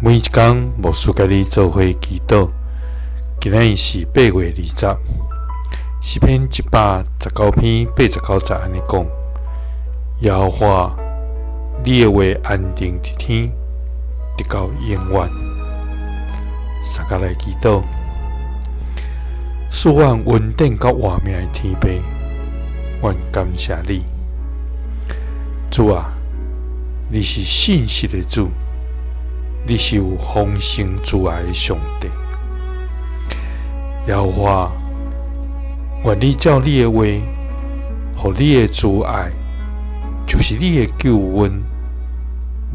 每一工牧師佮你做伙祈禱，今仔日是8月20，詩篇119篇89節按呢講：耶和華，你的話安定佇天，直到永遠。大家來祈禱，賜阮恩典佮活命的天父，阮感謝你，主啊，你是信實的主。你是有豐盛慈愛的上帝，耶和華，願你照你的話，予你的慈愛，就是你的救恩，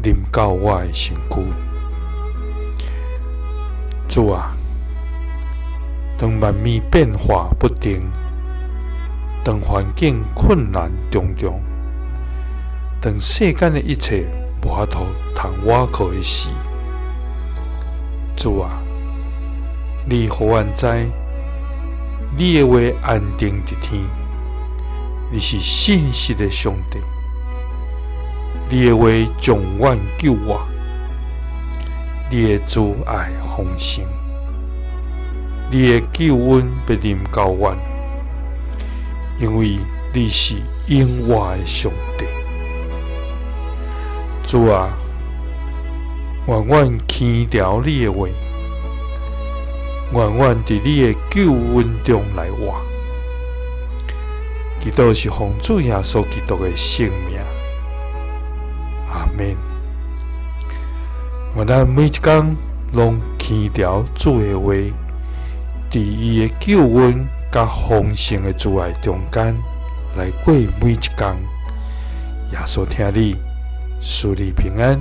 臨到我的身軀。主啊，當萬物變化不定，當環境困難重重，當世間的一切無法度通倚靠的時，主啊，你予阮知，你的話安定佇天，你是信實的上帝，你的話將阮救活，你的慈愛豐盛，你的救恩欲臨到阮，因為你是永活的上帝。主啊，願阮輕牢你的話，願阮佇你的救恩中來活。祈禱是奉主耶穌基督的聖名，阿們。願咱每一工攏輕牢主的話，佇伊的救恩佮豐盛的慈愛中間來過每一工。耶穌疼你，賜你平安。